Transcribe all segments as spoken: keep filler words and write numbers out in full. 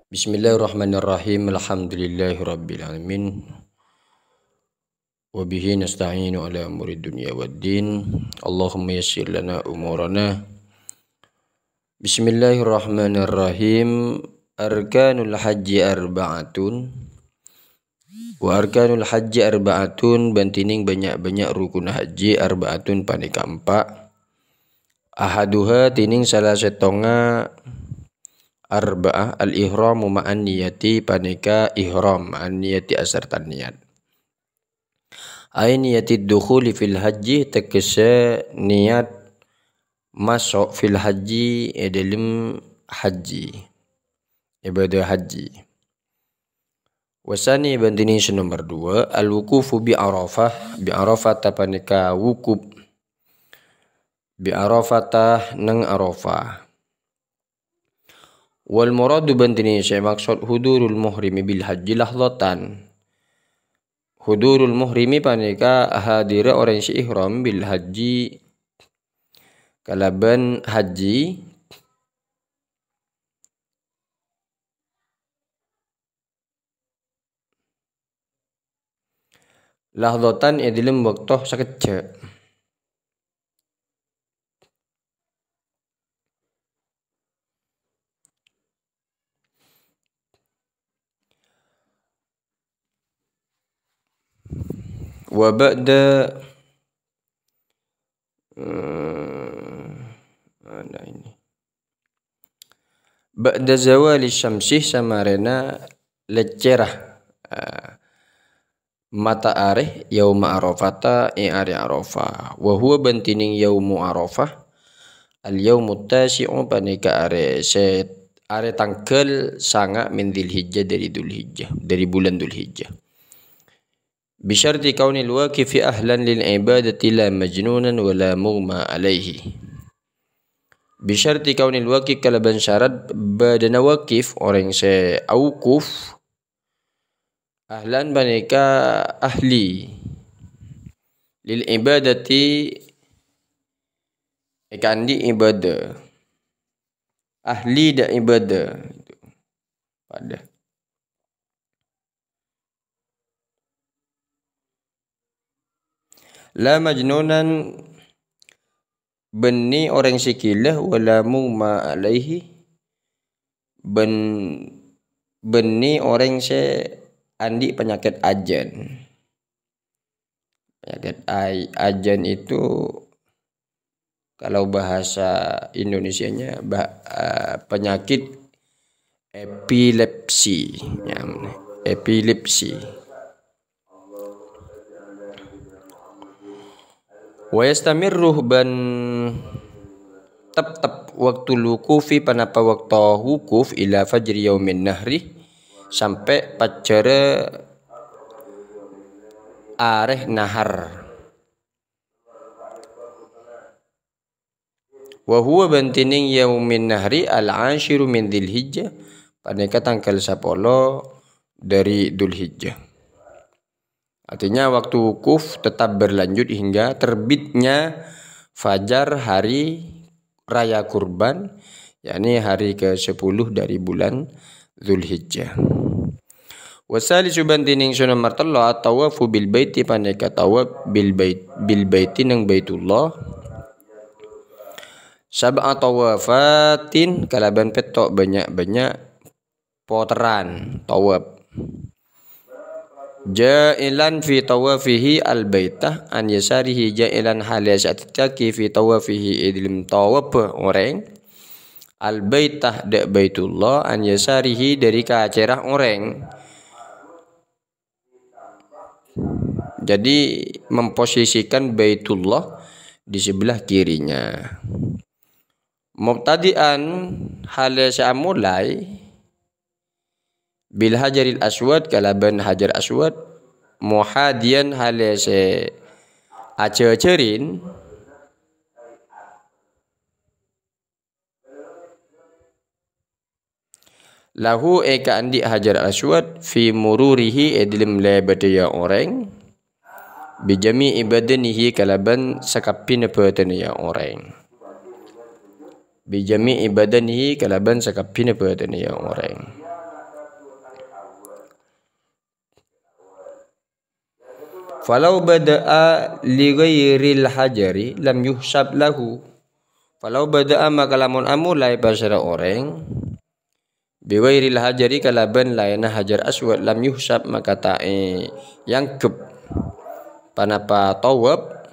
Bismillahirrahmanirrahim. Alhamdulillahirabbil alamin. Wa bihi nasta'inu ala umuri dunya waddin. Allahumma yassir lana umurana. Bismillahirrahmanirrahim. Arkanul hajji arba'atun. Wa arkanul hajji arba'atun, bân dhinèng bânnya'-bânnya' rukun haji, arba'atun panèka empa'. Ahaduha, dhinèng sala sèttongnga, arba'ah, al-ihramu ma'an niyati, panèka ihram ma'an niyati asarta niyat. Ai niyatid dukhuli fil haji, tegghâssa niyat maso' fil haji, è dhâlem haji, ibadah haji. Wasani, bân dhinèng sè nomer duwâ', al-wuqufu bi Arafah, bi Arafata panèka wukuf bi Arafata neng Arafah. Wal muradu, bân dhinèng sè maksod, hudurul muhrimi bil haji lahdhatan. Hudurul muhrimi panèka hadirra orèng sè ihram bil haji kalabân haji lahdhatan è dhâlem bâkto sakejjhâ'. Wa ba'da, eh, mana ini? Ba'da zawali syamsi, samarèna lècèrra, eh, mata'arè, yauma Arafata, è arè Arafah. Wa huwa, bân dhinèng yaumu Arafah, al-yaumut tasi'u, panèka arè sè, arè tangghâl sanga' min Dzulhijjah, dhâri Dzulhijjah, dhâri bulân Dzulhijjah. Bisyarti kaunil waqifi ahlan lil ibadati la majnunan wa la mughma alaihi. Bisyarti kaunil waqif, kalabân syarat bâdâna waqif, orèng sè awukuf, ahlan panèka ahli, lil ibadati, èkaandi' ibadah, ahli dâ' ibadah, padâ. La majnunan, bânnè orèng sè ghilâ, wa la mughma alaihi, bân, bânnè orèng sè andi' panyakèt ajân. Panyakèt aj-, ajân itu, kalau bahasa Indonesianya, bah-, eh, penyakit epilepsi, ya, epilepsi. Wa yastamirru, bân teptep waqtul wuqufi, ponapa bâkto wukuf, ila fajri yaumin nahri, sampè' pajhârâ arè nahar. Wa huwa, bân dhinèng yaumin nahri al-asyiru min Dzulhijjah, panèka tangghâl sapolo dhâri Dzulhijjah. Artinya, waktu wukuf tetap berlanjut hingga terbitnya fajar hari raya Kurban, yakni hari kesepuluh dari bulan Dzulhijjah. Wa tsalitsu, bân dhinèng sè nomer tello', at-tawafu bil baiti, panèka tawaf bil bait-, bil baiti neng Baitullah. Sab'a tawafatin, kalabân pètto' bânnya'-bânnya' poterran tawaf. Ja'ilan fi tawafihi al-baitah an yasarihi, ja'ilan halè sè adhâddhiyaghi fi tawafihi è dhâlem tawaf orèng, al-baitah dâ' Baitullah, an yasarihi dhâri kacèrra orèng. Jadi, memposisikan Baitullah di sebelah kirinya. Mubtadi'an, halè sè amolaè, bil hajaril aswad, kalabân hajar aswad, muhadiyan, halè sè ajhâjhârin, lahu, èkaandi' hajar aswad, fi mururihi, è dhâlem lèbâddhâ orèng, bi jami'i badanihi, kalabân sakabbhiyânna bhâdhânna orèng. Bi jami'i badanihi, kalabân sakabbhiyânna bhâdhânna orèng. Falau bada'a li ghairil hajari lam yuhsab lahu. Falau bada'a maka lamun amolaè pasèra orèng, bi ghairil hajari kalabân laènna Hajar Aswad lam yuhsab maka ta' èangghep ponapa thawaf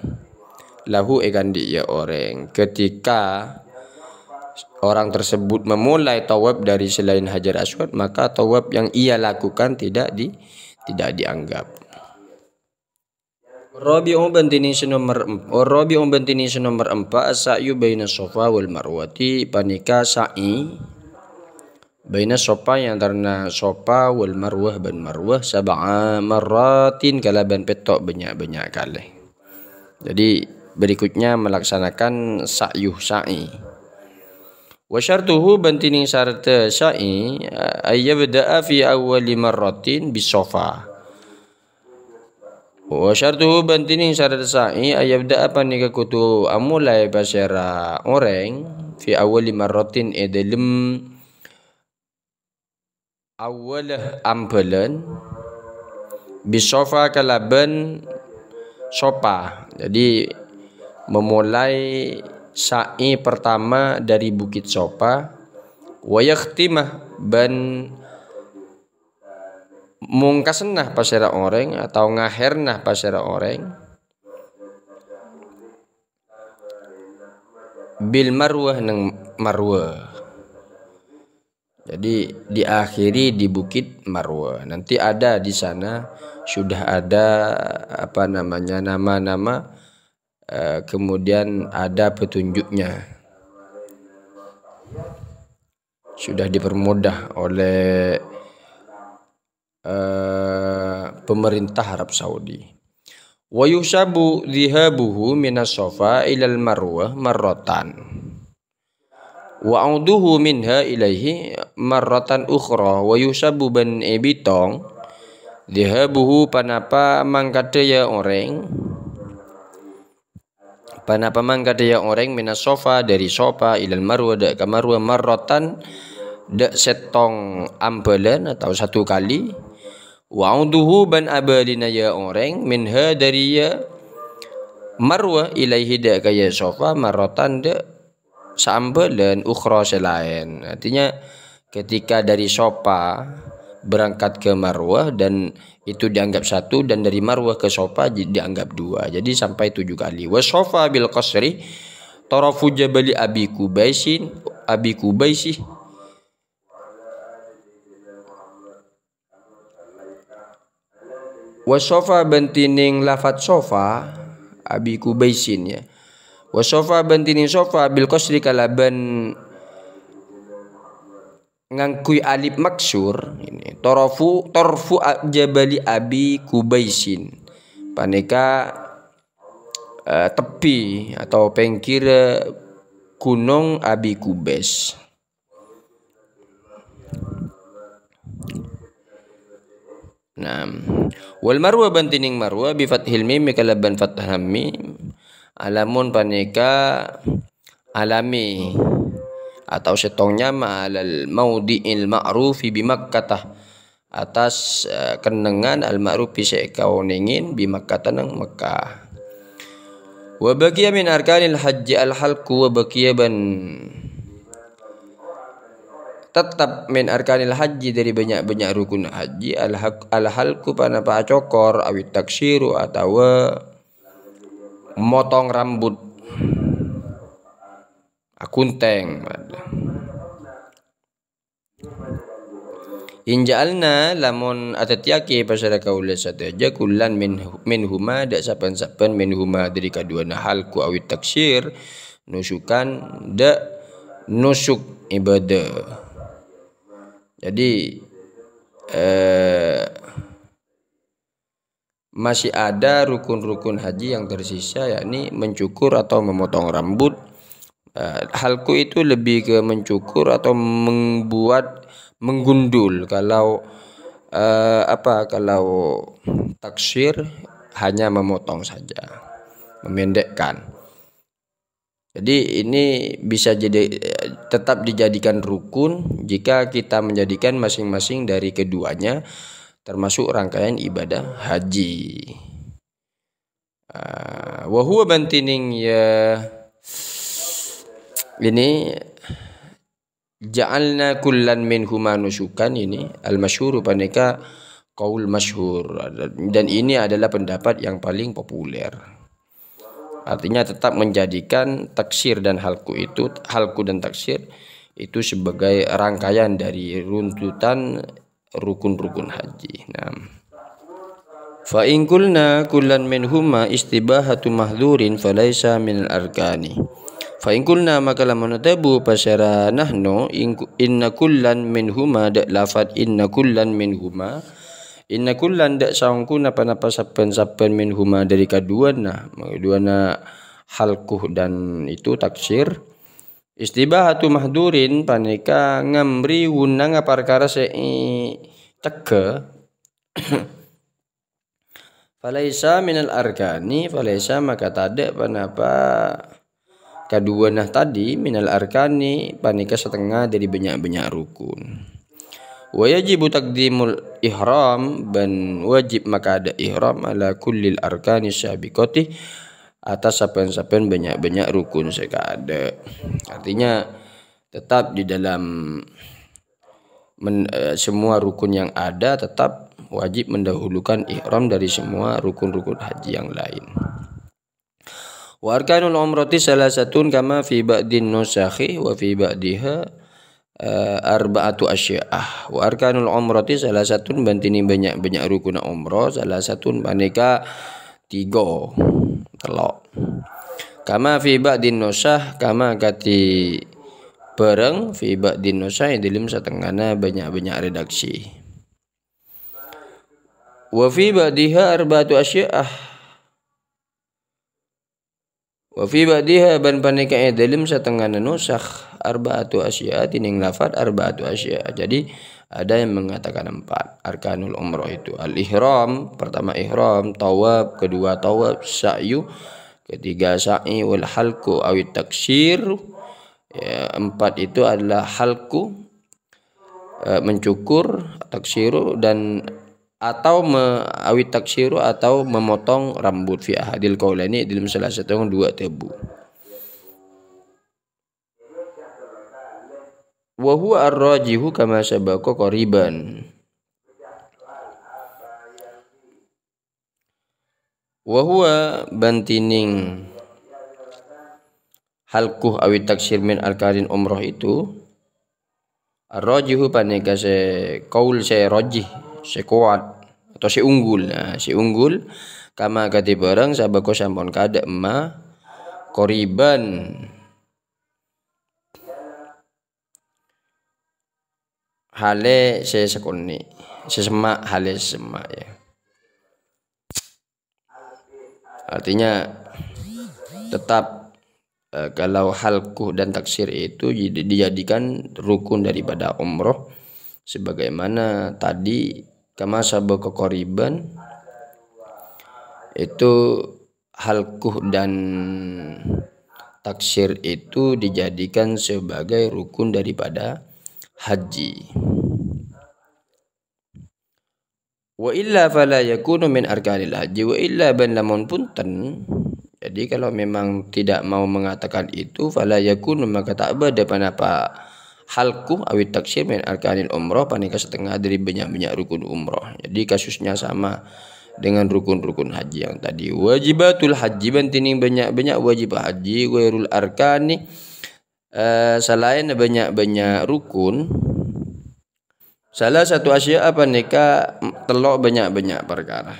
lahu èkandi' iyâ orèng. Ketika orang tersebut memulai thawaf dari selain Hajar Aswad, maka thawaf yang ia lakukan tidak di-, tidak dianggap. Rabi'u bân tènèng sè nomer em-, rabi'u bân tènèng sè nomer empa', as-sa'yu baina Shafa wal Marwati, panèka sa'i baina Shafa, è antarana Shafa wal Marwah bân Marwah, sab'a marratin, kalabân pètto' bânnya'-bânnya' kalè. Jadi, berikutnya melaksanakan sa'yu sa'i. Wa syartuhu bân tènèng sarta sa'i, ayyabda'a fi awwali marratin bis Shafa. Wa syartuhu bân tènèng sarta sa'i ayyabda'a panèka kodhu amolaè pasèra orèng fi awwali marratin è dâlem awwala ambâlân bis Shafa kalabân Shafa. Jadi memulai sa'i pertama dari Bukit Shafa, wa yakhtima bân mongkasanna pasèra orèng atau ngakhèrna pasèra orèng bil Marwah neng Marwah. Jadi diakhiri di Bukit Marwah. Nanti ada di sana sudah ada apa namanya nama-nama, eh, kemudian ada petunjuknya. Sudah dipermudah oleh, eh, pemerintah Arab Saudi. Wa yuhsabu dhihabuhu minas Shafa ilal Marwah marratan. Wa auduhu minha ilaihi marratan ukhra. Wa yuhsabu bân èbitong dhihabuhu ponapa mangkadhâ iyâ orèng Ponapa mangkadhâ iyâ orèng minas Shafa, dâri Shafa, ilal Marwah, dâ' ka Marwah, marratan, dâ' sèttong ambâlân atau satu kali. Wa auduhu bân abâlina iyâ orèng, minha dâri iyâ Marwah, ilaihi dâ' ka iyâ Shafa, marratan dâ' saambâlân, ukhra sè laèn. Artinya, ketika dari Shafa berangkat ke Marwah dan itu dianggap satu, dan dari Marwah ke Shafa di-, dianggap dua. Jadi sampai tujuh kali. Wa Shafa bil qasri tarafu jabali Abi Kubaisin, Abi Kubaisi. Wa Shafa bân tènèng lafat Shafa, Abi Kubaisin, ya. Wa Shafa bân tènèng Shafa bil qasri kalabân ngangghuy alif maksur, ini, torofu, torfu a-, jabali Abi Kubaisin. Panèka, eh, tebbhi atau pèngghirrâ Ghunong Abi Kubais. Naam. Wal Marwa bân tènèng Marwa bi fathil mim kalabân fathah mim. Alamun panèka alami atau sèttong nyama alal maudhi'il ma'rufi bi Makkah, atas, eh, kennengngan al-ma'rufi sè èkaonèngè bi Makkah, neng Mekkah. Wa baqiya min arkanil hajji al-halqu, wa baqiya bân tetep min arkanil hajji, dâri bânnya'-bânnya' rukun haji, al-haq-, al-halqu, ponapa acokor, awit taksiru, otabâ motong rambut, aghunting. In ja'alna, lamon adhâddhiyaghi pasèra kaulâ sadhâjâ, kullan min-, minhuma, dâ' sapan-sapan, minhuma, dâri kaduwâna halqu awit taksir, nusukan, dâ' nusuk ibadah. Jadi, eh, masih ada rukun-rukun haji yang tersisa, yakni mencukur atau memotong rambut. Eh, halqu itu lebih ke mencukur atau membuat, menggundul. Kalau, eh, apa, kalau taksir hanya memotong saja, memendekkan. Jadi ini bisa jadi, eh, tetap dijadikan rukun jika kita menjadikan masing-masing dari keduanya termasuk rangkaian ibadah haji. Ah, wa huwa bantining ya ini ja'alna kullan minhuma nusukan ini al-masyhur paneka qaul masyhur dan ini adalah pendapat yang paling populer. Artinya tetap menjadikan taksir dan halku itu, halku dan taksir itu sebagai rangkaian dari runtutan rukun-rukun haji. Nah. Fa in qulna kullan minhuma istibahatu mahdzurin falaisa minal arkani. Fa in qulna maka lamun adhâbu pasèra nahnu in-, inna kullan minhuma da' lafat inna kullan minhuma. Inna kullan da' saongkuna pa-napa sabbhân-sabbhân minhuma dhâri kaduwâna, kaduwâna halku dan itu taksir. Istibahatu mahdzurin panèka ngamri wunanga parkara sè ècegghâ. Falaisa minal arkani, falaisa maka tadâ' pa-napa kaduwâna tadi minal arkani panèka satengnga dhâri bânnya'-bânnya' rukun. Wa yajibu taqdimul ihram, bân wajib maka adâ' ihram ala kullil arkani sabiqati, atas sabbhân-sabbhân bânnya'-bânnya' rukun sè kaadâ'. Artinya, tetap di dalam men-, eh, semua rukun yang ada tetap wajib mendahulukan ihram dari semua rukun-rukun haji yang lain. Wa arkanul umrati salasatun kama fi ba'din nusakhi wa fi ba'diha, eh, arba'atu asya'ah. Wa arkanul umrati salasatun bân tènèng bânnya'-bânnya' rukunna umrah, salasatun panèka tiga, tello'. Kama fi ba'din nusakh, kama kadhi bhâreng fi ba'din nusakh è dhâlem satengngana bânnya'-bânnya' redaksi. Wa fi ba'diha arba'atu asya'ah. Wa fi ba'diha bân panèka è dhâlem satengngana nusakh arba'atu asya'a, tènèng lafat arba'atu asya'a. Jadi, ada yang mengatakan empat. Arkanul umrah itu al-ihram, pertama ihram, tawaf, kedua tawaf, sa'yu, ketiga sa'i, wal halqu awit taksir, ya, empat itu adalah halqu, eh, mencukur, taksiru, dan atau me-, awit taksiru atau memotong rambut fi ahadil qaulaini dalam salah satu dua tebu. Wa huwa ar-rajihu kama sabaqa qariban. Wa huwa bân tènèng halqu awit taksir min arkanin umrah itu, ar-rajihu panèka sè qaul sè rajih, sè kuat, atau sè unggul. Nah, sè unggul, kama kadhi bhâreng sabaqa sampun kaadâ' emma qariban. Hale sè sakonè', sè semma', hale sè semma', ya. Artinya, tetap, eh, kalau halqu dan taksir itu di-, dijadikan rukun daripada umroh, sebagaimana tadi kama sabaqa qariban, itu halqu dan taksir itu dijadikan sebagai rukun daripada haji. Wa illa fala yakunu min arkanil haji, wa illa bân lamon bhunten. Jadi, kalau memang tidak mau mengatakan itu, fala yakunu, maka ta' bâdâ pa-napa halqu awit taksir min arkanil umrah, panèka satengnga dâri bânnya'-bânnya' rukun umrah. Jadi, kasusnya sama dengan rukun-rukun haji yang tadi. Wajibatul haji, bân tènèng bânnya'-bânnya' wajib haji, ghairul arkani, eh, salaèn bânnya'-bânnya' rukun. Salasatu asya'a panèka tello' bânnya'-bânnya' parkara.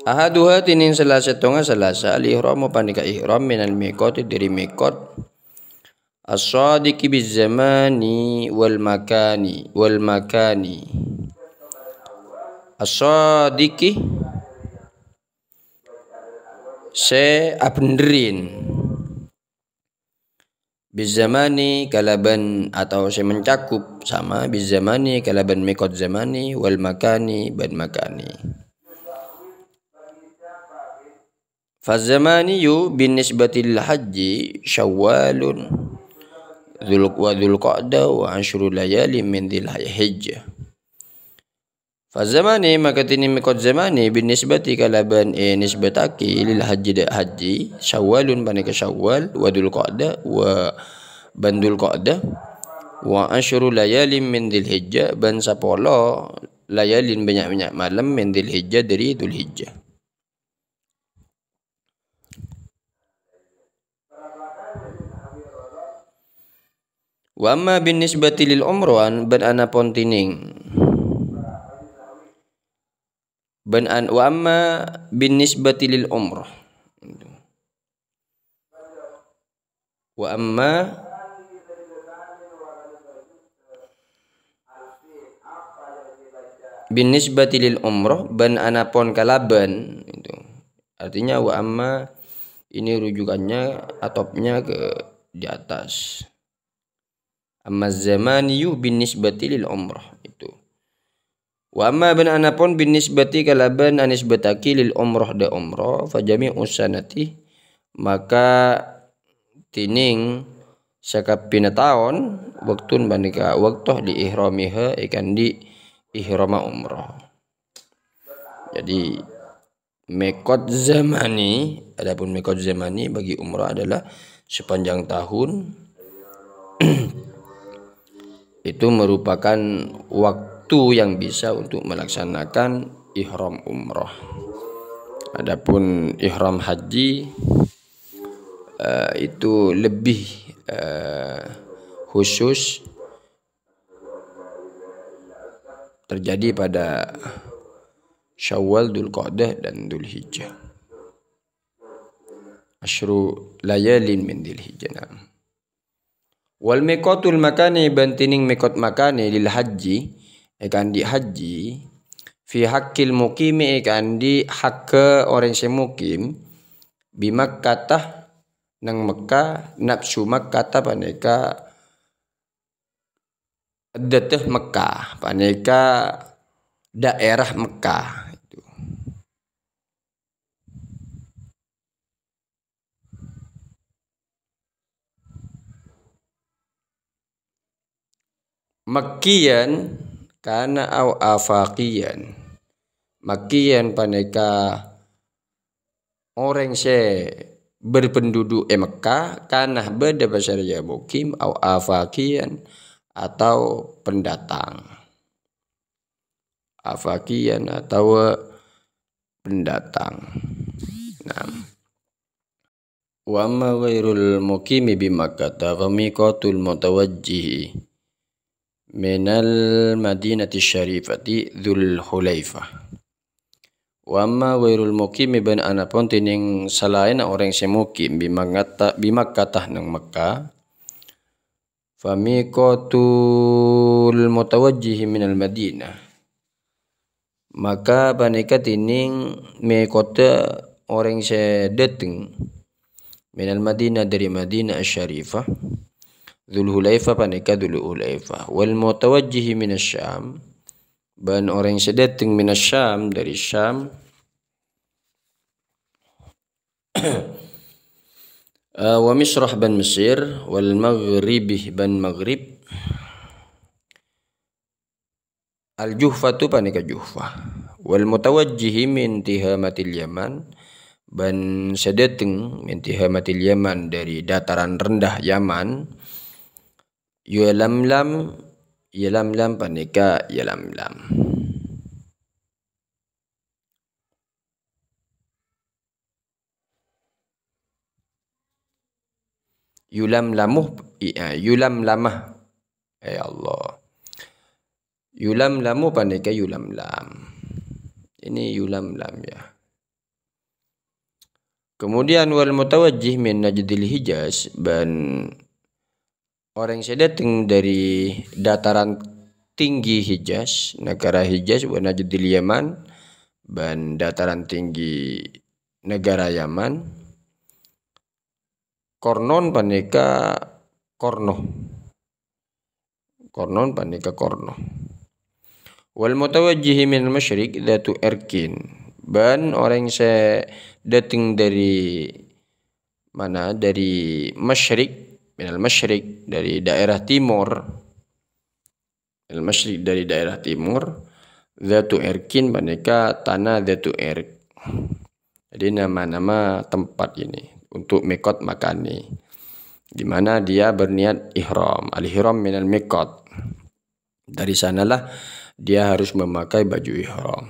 Ahaduha tènèng sala sèttonga salasa al-ihramu panèka ihram minal miqati dâri miqat. As-shadiqi biz-zamani wal makani, wal makani. As-shadiqi sè abhendherrin. Bizzamani kalabân atau sè mencakup sama bizzamani kalabân miqat zamani wal makani bân makani. Fazzamaniyu binisbatil hajji Syawalun dzul-, wa Dzulqa'dah wa asyru layali min Dzilhijjah. Fa zamani, maka tènèng mèkot zamani, bin nisbati kalabân, eh, nisbataghi lil hajji dâ' hajji, Syawalun panèka Syawal, wa Dzulqa'dah, wa bân Dzulqa'dah, wa asyru layalin min Dzulhijjah, bân sapolo layalin bânnya'-bânnya' malem min Dzulhijjah dâri Dzulhijjah. Wa amma bin nisbati lil umrah, bân anapon tènèng. Bân an-, wa amma bin nisbati lil umrah. Wa amma bin nisbati lil umrah, bân anapon kalabân, itu. Artinya, wa amma ini rujukannya, atopnya ke di atas. Amma zamaniyu bin nisbati lil umrah, itu. Wa amma bân anapon bin nisbati kalabân anisbataghi lil umrah dâ' umrah, fa jami'us sanati, maka tènèng sakabbhiyânna taon, waqtun panèka bâkto li ihramiha èkaandi' ihrama umrah. Jadi, mèkot zamani, adapun mèkot zamani bagi umrah adalah sepanjang tahun, itu merupakan waktu yang bisa untuk melaksanakan ihram umrah. Adapun ihram haji, eh, itu lebih, eh, khusus terjadi pada Syawal, Dzulqa'dah, dan Dzulhijjah. Asyru layalin min Dzulhijjah, na'am. Wal miqatul makani, bân tènèng miqat makani lil haji, èkaandi' haji, fi haqqil muqimi, èkaandi' hakka orèng sè mukim, bi Makkata, neng Mekkah, nafsu Makkata panèka dhâddhâ Mekkah, panèka dhaèra Mekkah. Makkiyan kana au afaqiyan. Makkiyan panèka orèng sè berpenduduk è Mekkah, kana bâdâ pasarèya mukim, au afaqiyan, atau pendatang. Afaqiyan atawa pendatang. Nah. Wa amma ghairul muqimi bi Makkata fa miqatul mutawajjihi minal madinati syarifati Dzul Hulaifah. Wa amma ghairul muqimi, bân anapon tènèng salaènna orèng sè mukim bi Makkata, bi Makkata neng Mekkah, fa miqatul mutawajjihi minal Madinah. Maka panèka tènèng miqatta orèng sè dâteng minal Madinah, dâri Madinah Asy-Syarifah. Dzul Hulaifah panèka Dzul Hulaifah. Wal mutawajjihi minasy Syam, bân orèng sè dâteng minasy Syam, dâri Syam. Eh, wa Misrah bân Mesir, wal Maghribih bân Maghrib. Al Juhfatu panèka Juhfah. Wal mutawajjihi min Tihamatil Yaman, bân sè dâteng min Tihamatil Yaman, dâri dataran rendah Yaman. Yalamlam, Yalamlam panèka Yalamlam. Yulamlamuh, i-, eh, Yulamlamah. Ya Allah. Yulamlamu panèka Yulamlam. Ini Yulamlam, ya. Kemudian wal mutawajjih min Najdil Hijaz, bân orèng sè dâteng dâri dataran tinggi Hijaz, negara Hijaz, wa Najdil Yaman, bân dataran tinggi negara Yaman. Kornon panèka Korno. Kornon panèka Korno. Wal mutawajjihi minal masyriq dzatu irqin. Bân orèng sè dâteng dâri mana? Dâri masyriq, minal masyriq, dâri daerah timur. Minal masyriq, dâri daerah timur. Dzatu irqin panèka tanah dzatu irq. Jadi nama-nama tempat ini untuk miqat makani, di mana dia berniat ihram. Al-ihram minal miqat. Dari sanalah dia harus memakai baju ihram.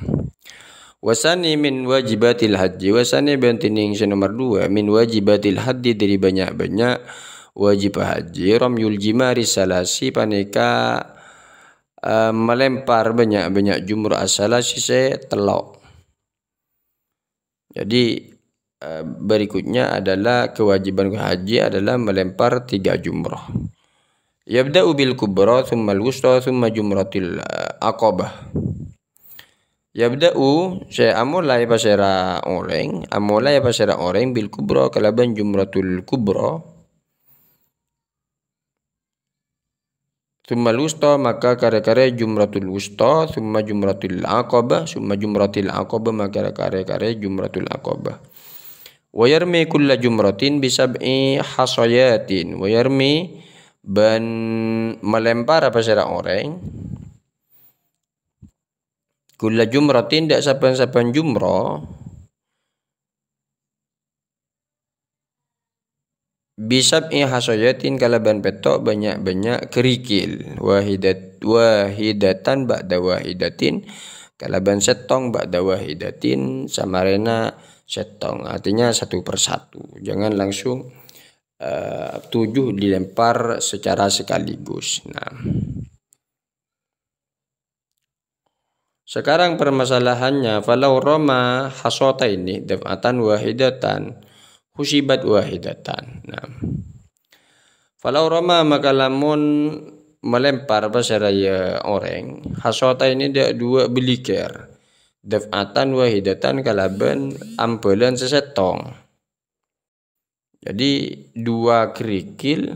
Wasani min wajibatil haji. Wasani bân tènèng sè nomor dua, min wajibatil haji, dari banyak-banyak wajib haji. Ramyul jimari salasi panèka, eh, melempar banyak-banyak jumrah as-salasi sè tello'. Jadi, eh, berikutnya adalah kewajiban haji adalah melempar tiga jumrah. Yabda'u bil kubra, tsumma al wusta, tsumma jumratil, eh, aqabah. Yabda'u, sè amolaè pasèra orèng, amolaè pasèra orèng bil kubra kalabân jumratul kubra. Tsumma al wusta, maka karè-karè jumratul wusta, tsumma jumratul aqabah, tsumma jumratil aqabah, maka karè-karè jumratul aqabah. Wa yarmi kulla jumratin bi sab'i hasayatin. Wa yarmi bân malempar pasèra orèng. Kulla jumratin, dâ' sabbhân-sabbhân jumrah. Bi sab'i hasayatin, kalabân pètto' bânnya'-bânnya' kerikil. Wahidat-, wahidatan ba'da wahidatin, kalabân sèttong ba'da wahidatin, samarèna sèttong. Artinya satu persatu. Jangan langsung, eh, tujuh dilempar secara sekaligus. Nah. Sekarang permasalahannya, falau roma hasataini daf'atan wahidatan, husibat wahidatan. Nah. Falau roma, maka lamun malempar pasèra orèng, hasataini dâ' dua beliker, daf'atan wahidatan kalabân ambâlân sè sèttong. Jadi, dua kerikil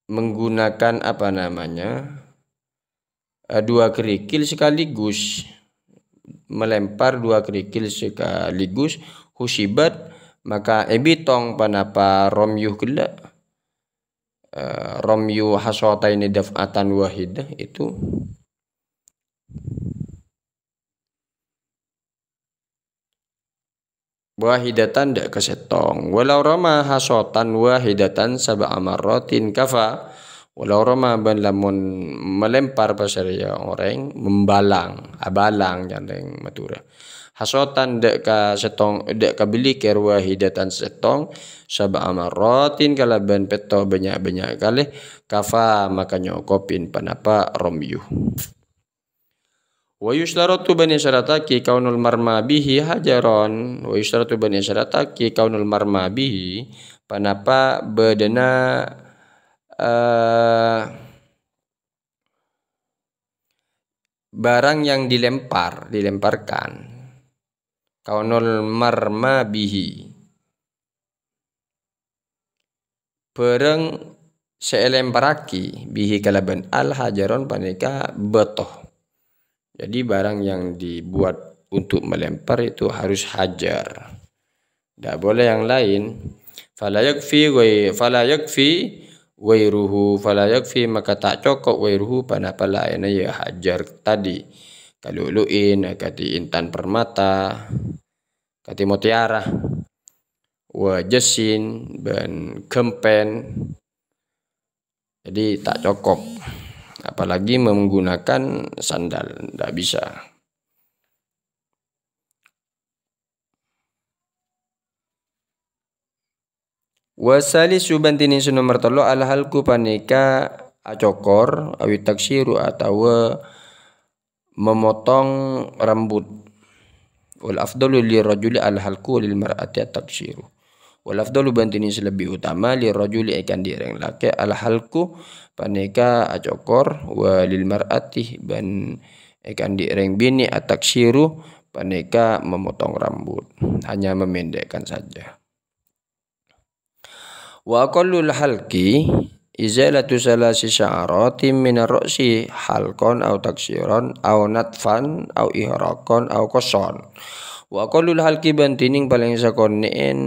menggunakan, apa namanya, eh, dua kerikil sekaligus, melempar dua kerikil sekaligus, husibat, maka èbitong ponapa romyu ghellâ'. Eh, romyu hasataini daf'atan wahidah itu. Wahidatan dâ' ka sèttong. Walau roma hasatan wahidatan sab'a marratin kafa. Walau roma bân lamun malempar pasèra orèng, membalang, abalang, can orèng Madhurâ. Hasatan dâ' ka sèttong, dâ' ka beliker wahidatan sèttong, sab'a marratin kalabân pètto' bânnya'-bânnya' kalè, kafa maka nyokobhi ponapa romyu. Wa yusytaratu bân èsyarataghi kaunul marma bihi hajaron. Wa yusytaratu bân èsyarataghi kaunul marma bihi, ponapa bâdâna, eh, barang yang dilempar, dilemparkan. Kaunul marma bihi. Bârâng sè èlemparraghi bihi kalabân al hajaron panèka bâto. Jadi, barang yang dibuat untuk melempar itu harus hajar. Tidak boleh yang lain. Fala yakfi ghai-, fala yakfi ghairuhu, fala yakfi maka ta' cokop ghairuhu, ponapa laènna ya hajar tadi. Kalu'lu'in, akadhi intan permata, akadhi mutiara, wa jassin, bân ghâmpèn. Jadi, tak cokop. Apalagi menggunakan sandal, ndak bisa. Wa salisu bân tènèng sè nomer tello', al halku panèka acokor, awit taksiru atawa memotong rambut. Wal afdalu lirrajuli al halku, lil mar'ati at-taksiru. Wal afdalu bân tènèng sè lebbi utama, lirrajuli èkaandi' rèng lakè', al halku panèka acokor, wa lil mar'ati bân èkaandi' rèng binè' at-taksiru panèka memotong rambut, hanya memendekkan saja. Wa aqallul halqi izalatu salasi sya'ratin minar ra'si halqan au taksiran au natfan au ihraqan au qassan. Wa aqallul halqi bân tènèng palèng sakonè'èn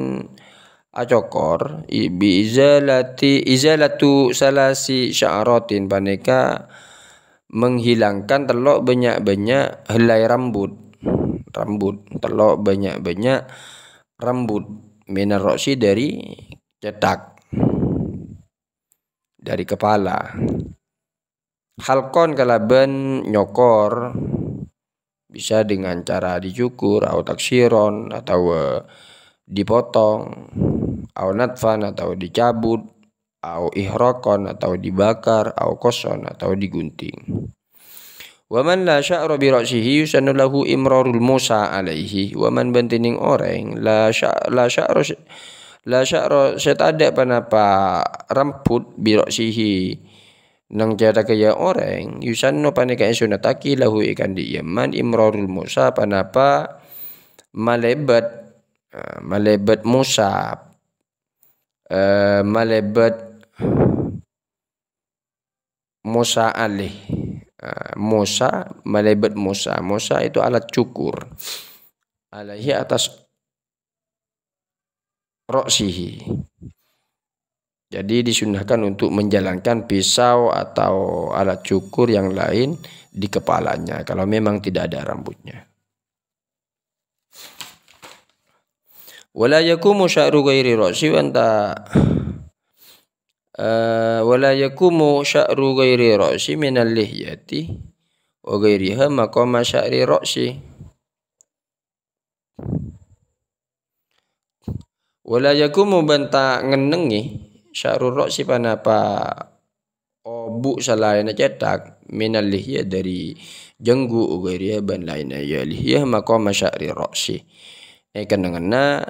acokor, i-, bi izalati, izalatu salasi sya'ratin panèka menghilangkan tello' bânnya'-bânnya' helai rambut. Rambut, tello' bânnya'-bânnya' rambut. Minar ra'si, dari cetak. Dari kepala. Halqon kalabân nyokor, bisa dengan cara dicukur, au taksiron, atau dipotong, au natfan, atau dicabut, au ihraqon, atau dibakar, au qasson, atau digunting. Wa man la sya'ra bi ra'sihi yusannu lahu imrarul musa alaihi. Wa man, bân dhinèng orèng, la sya-, la sya'ra se-, la sya'ra, sè tadâ' ponapa rambut, bi ra'sihi, neng cètakka iyâ orèng, yusannu, panèka èsunnattaghi, lahu, èkanḍi' iyâ man, imrarul musa, ponapa malèbât, eh, malèbât musa, eh, malèbât musa alih. Eh, musa, malèbât musa. Musa itu alat cukur. Alaihi, atas ra'sihi. Jadi disunnahkan untuk menjalankan pisau atau alat cukur yang lain di kepalanya kalau memang tidak ada rambutnya. Wala yakumu sya'ru ghairi ra'si wa anta, eh, wala yakumu sya'ru ghairi ra'si minal lihyati wa ghairiha maqama sya'ri ra'si. Wala yakumu, bân ta' ngennengngè, sya'ru ra'si, ponapa obu' salaènna cètak, minal lihya, ḍâri jhângghu', ghairiha, bân laènna iyâ lihya, maqama sya'ri ra'si. È kennengnganna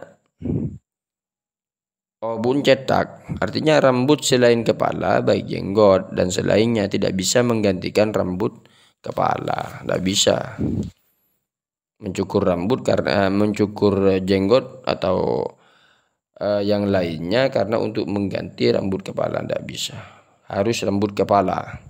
obu'na cètak, artinya rambut selain kepala, baik jenggot dan selainnya, tidak bisa menggantikan rambut kepala, ndak bisa. Mencukur rambut karena, mencukur jenggot atau, eh, yang lainnya karena untuk mengganti rambut kepala, ndak bisa. Harus rambut kepala.